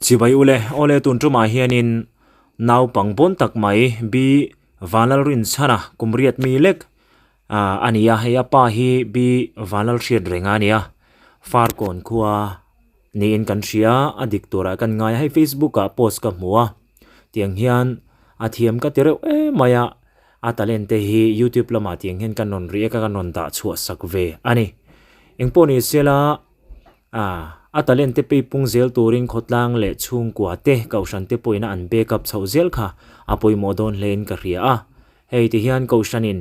Chibai ule, awle tun tumah hianin naupang bawn tak mai B Vanlalrinchhana kum riat mi lek a ni a, hei a pa hi B Vanlalhriat reng a ni a, Farkawn khua niin kan hria a dik turah kan ngai a, hei Facebook ah post ka hmu a, tiang hian a thiam ka ti reuh em mai a, a talent te hi youtube lamah tiang hian kan rawn react a kan rawn dah chhuah sak ve a ni. Engpawh ni sela a talent te peipung zel turin khawtlang leh chhungkua te kohhran te pawhin a an backup chhoh zel kha a pawimawh dawn hlein ka hria a, hei ti hian kohhranin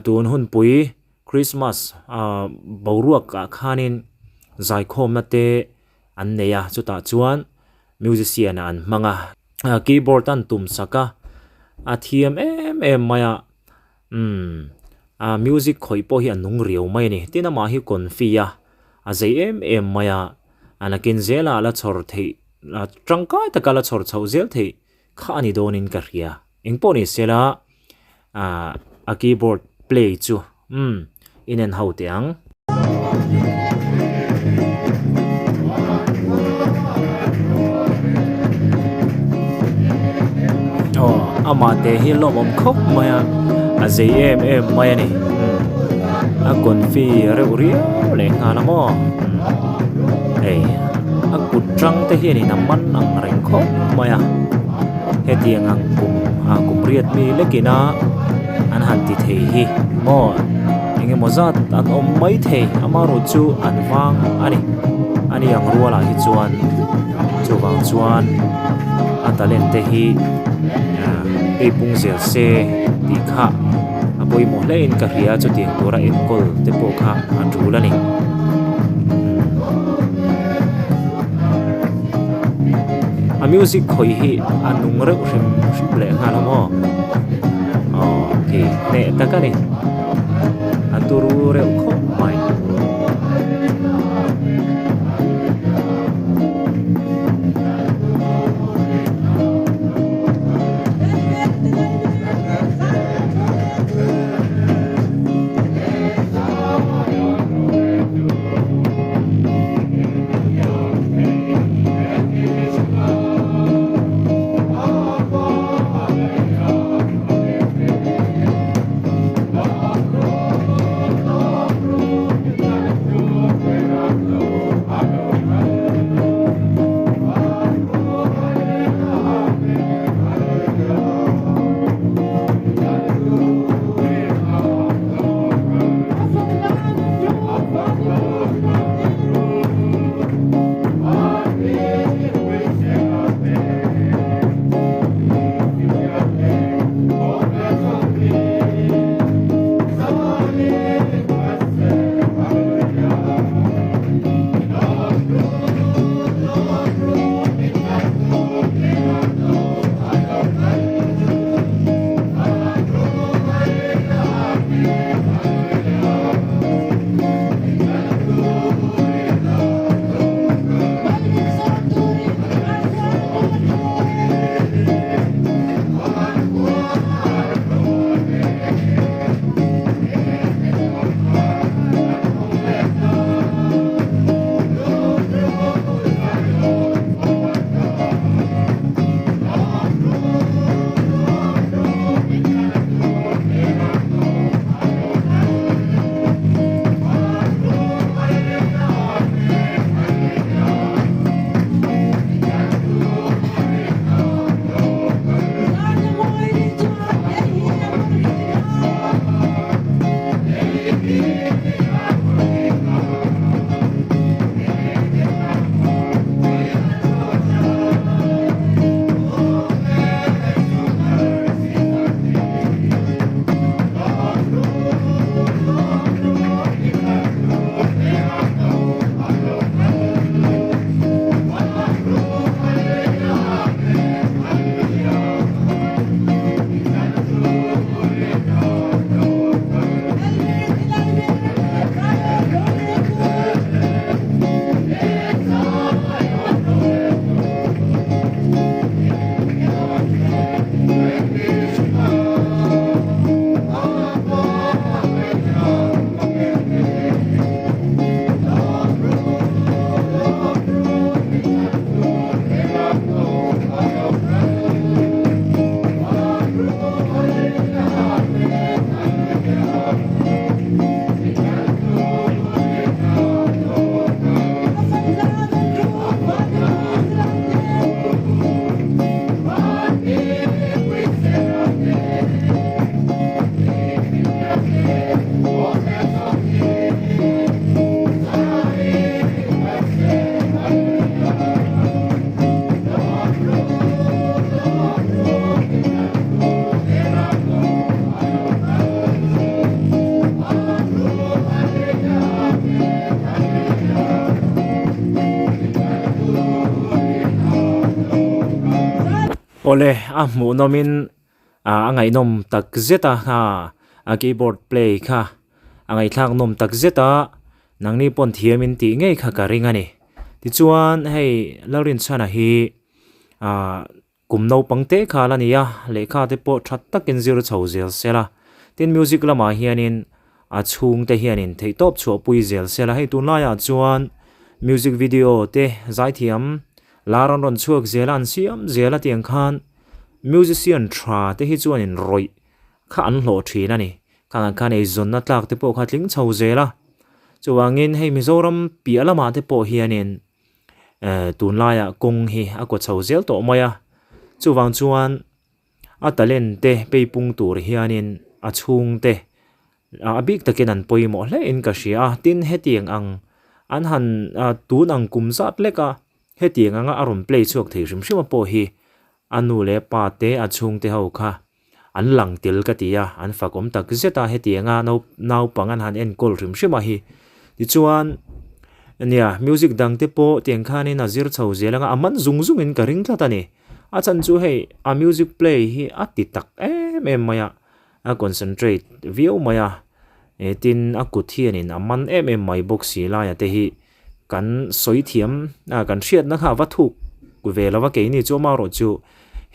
tun hunpui Christmas boruak ah khanin zaikhawmna te an nei a chutah chuan musician ah an hmang a keyboard an tum sak a a thiam em em mai a umm a music khawih pawh hi a nung riau mai a ni tin amah hi confi a a zei em em mai a a nakin zela la chhawr theih tangkai taka la chhawr chhoh zel theih kha a ni dawnin ka hria engpawh ni sela ah a keyboard play chu umm in en ho teh ang. Aw amah te hi lawmawm khawp mai a a zei em em mai a ni umm a confi reuh riau leh nghal a maw hei a kut tang te hianin a man ang reng khawp mai a hetiang ang kum ah kum riat mi lekin a an han ti thei hi maw eng emaw zat an awm mai thei amaherawh chu an vang a ni a ni ang rualah hi chuan chuvang chuan a talent te hi ah peipung zel se tih kha a pawimawh hle in ka hria chutiang tura enkawl te pawh kha a tul a ni. A music khawih hi a nung reuh hrim hrim leh nghal a maw aw khi hneh tak a ni a turu reuh khawp mai. Awle, a hmuhnawmin a ngaihnawm tak zet a, kha a keyboard play kha a ngaihthlak nawm tak zet a, nangni pawn thiamin tih ngei kha ka ring a ni. Tichuan hei Lalrinchhana hi ah Kum naupang te kha la ni a, lehkha te pawh tha takin zir chho zel se la. Tin, music lamah hianin a chhungte hianin theihtawp chhuahpui zel se la. Hei tunlaiah chuan music video te zaithiam lar an rawn chhuak zel a, an siam zel a tiang khan musician tha te hi chuanin rawih kha an hlawh thin a ni. Khangah khan eizawnna tlak te pawh kha tling chho zel a. Chuvangin hei Mizoram piah lamah te pawh hianin eh tunlaiah kawng hi a kaw chho zel tawh mai a chuvang chuan a talent te peipung tur hianin a chhungte a bik takin an pawimawh hle in ka hria a tin hetiang ang an han ah tun ang kum zat lek a hetiang anga a rawn play chhuak thei hrim hrim a pawh hi a nu leh a pa te a chhungte ho kha An lang tel ka ti a, an fak awm tak zet a, hetianga naupang an han enkawl hrim hrim a hi. Tichuan, nia, music dang te pawh tiang khanin a zir chho zel anga a man zung zungin ka ring tlat a ni. A chhan chu hei a music play hi a ti tak em em mai a, a concentrate viau mai a, tin a kut hianin a man em em mai bawk si laia te hi Kan sawi thiam a, kan hriatna kha a va thuk ve lo va, keini chu amaherawh chu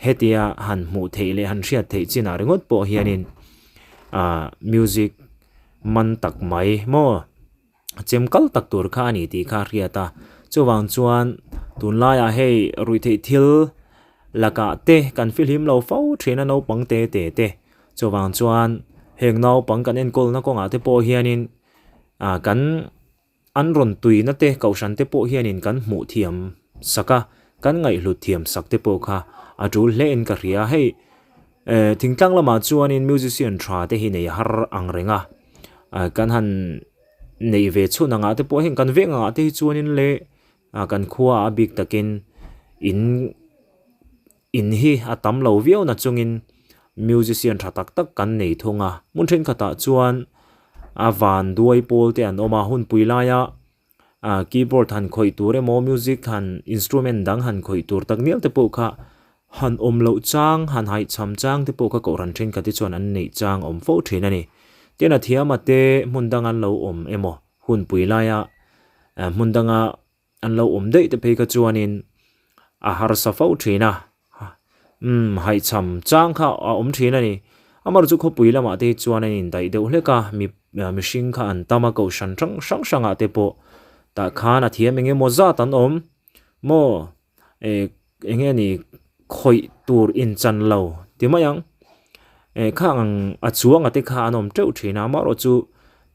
hetia han hmuh theih leh han hriat theih chinah ringawt pawh hianin ah music man tak mai maw chem kal tak tur kha a ni tih kha a hriat a, chuvang chuan tunlaiah hei ruihtheih thil lakah te kan fihlim lo fo thin a naupang te te te, chuvang chuan heng naupang kan enkawlna kawngah te pawh hianin ah kan. An rawn tuina te kohhran te pawh hianin kan hmuh thiam sak a, kan ngaihhlut thiam sak te pawh kha a tul hle in ka hria. Hei eh thingtlang lamah chuanin musician tha te hi nei har ang reng a, kan han neih ve chhun angah te pawh heng kan veng angah te hi chuanin le kan khua a bik takin in In hi a tam lo viau na chungin musician tha tak tak kan nei thung a, hmun thenkhatah chuan a van duai pawl te an awm a, hunpui laia ah keyboard han khawih tur emaw music han instrument dang han khawih tur tak mial te pawh kha han awm loh chang han haihchham chang te pawh kha kohhran thenkhat hi chuan an neih chang a awm fo thin a ni. Tin a thiama te hmun dang an lo awm emaw hunpui laia hmun danga An lo awm daih te phei kha chuanin a harsa fo thin a, umm haihchham chang kha a awm thin a ni. Amaherawhchu khawpui lamah te hi chuan an indaih deuh hlek a, mi mihring kha an tam a, kohhran hrang hrang hrangah te pawh tah khan a thiam eng emaw zat an awm maw eh eng nge ni khawih tur inchan lo ti mai ang. Eh khang ang a chuanga te kha an awm teuh thin a, amaherawhchu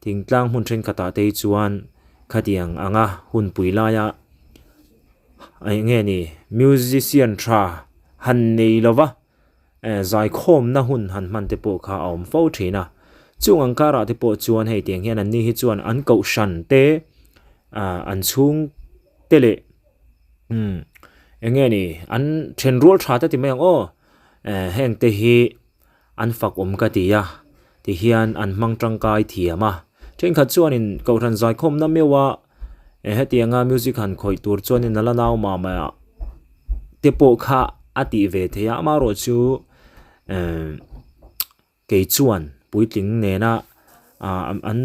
Thingtlang hmun thenkhatah te hi chuan khatiang anga hunpui laia eng nge ni musician tha han nei lova eh zaikhawmna hun han hman te pawh kha a awm fo thin a. Chung ang karah te pawh chuan hei tiang hian anni hi chuan an kohhran te ah an chhung te leh umm eng nge ni an thenrual tha te ti mai ang aw eh heng te hi An fak awm ka ti a, ti hian an hmang tangkai thiam a. Thenkhat chuanin Kohhran zaikhawmna meuh a hetianga music han khawih tur chuanin a la nau mah mah a te pawh kha a tih ve theih a, amaherawh chu kei chuan puitling nena an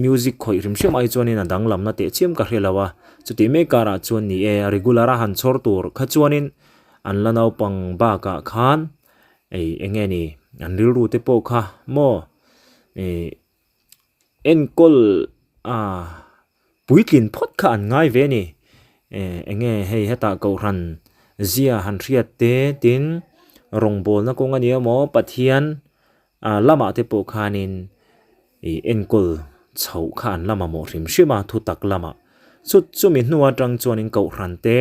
music khawih hrim hrim ai chuanin a danglamna teh chiam ka hre lo a, chutih mek karah chuan ni e regular a han chhawr tur kha chuanin an la naupang bakah khan Ei eng nge ni an rilru te pawh kha maw ih enkawl a puitlin phawt kha an ngai ve a ni eh eng nge hei hetah kohhran zia han hriat te tin rawngbawlna kawng a ni emaw Pathian ah lamah te pawh khanin ih enkawl chhoh kha an la mamawh hrim hrim a thutak lamah chu chumi hnu atang chuanin kohhran te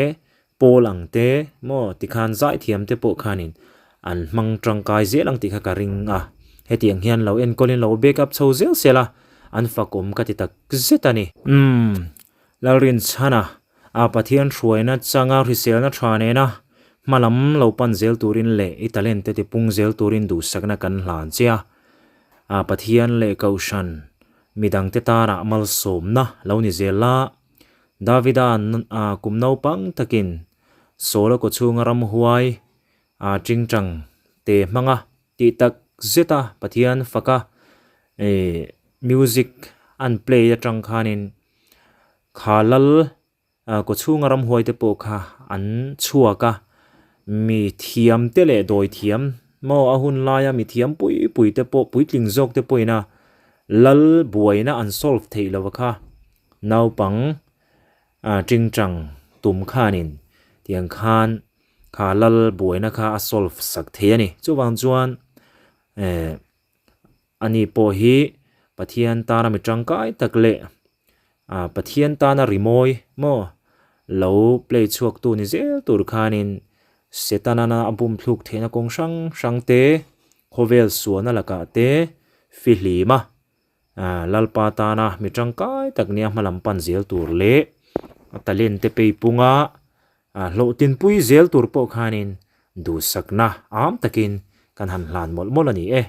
Pawl ang te maw tikhan zaithiam te pawh khanin an hmang tangkai zel ang tih kha ka ring a, hetiang hian lo enkawlin lo back up chho zel sel a, an fakawm ka ti tak zet a ni. Umm, Lalrinchhana, a Pathian hruaina changa hriselna tha nena hma lam lo pan zel turin leh i talent te tipung zel turin duhsakna kan hlan che a, a Pathian leh Kohhran midangte tana malsawmna lo ni zel la, Davida kum naupang takin Saula kawchhunga ramhuai Ah tingtang te hmanga tih tak zet a Pathian faka ih music an play atang khanin kha lal ah kaw chhunga ramhuai te pawh kha an chhuak a mi thiam te leh dawi thiam maw a hun laia mi thiam pui pui te pawh puitling zawk te pawhin a lal buaina an solve theih lo kha naupang ah tingtang tum khanin tiang khan. Kha lal buaina kha a solve sak thei a ni. Chuvang chuan eh ani pawh hi Pathian tana mi tangkai tak leh ah Pathian tana rimawi maw lo play chhuak tu ni zel tur khanin Setana a bum thluk theihna kawng hrang hrang te khawvel sualna lakah te fihlim a ah Lalpa tana mi tangkai tak nia hmalam pan zel tur leh a talent te peipunga A hlawhtinpui zel tur pawh khanin duhsakna am takin kan han hlan mawlh mawlh a ni e.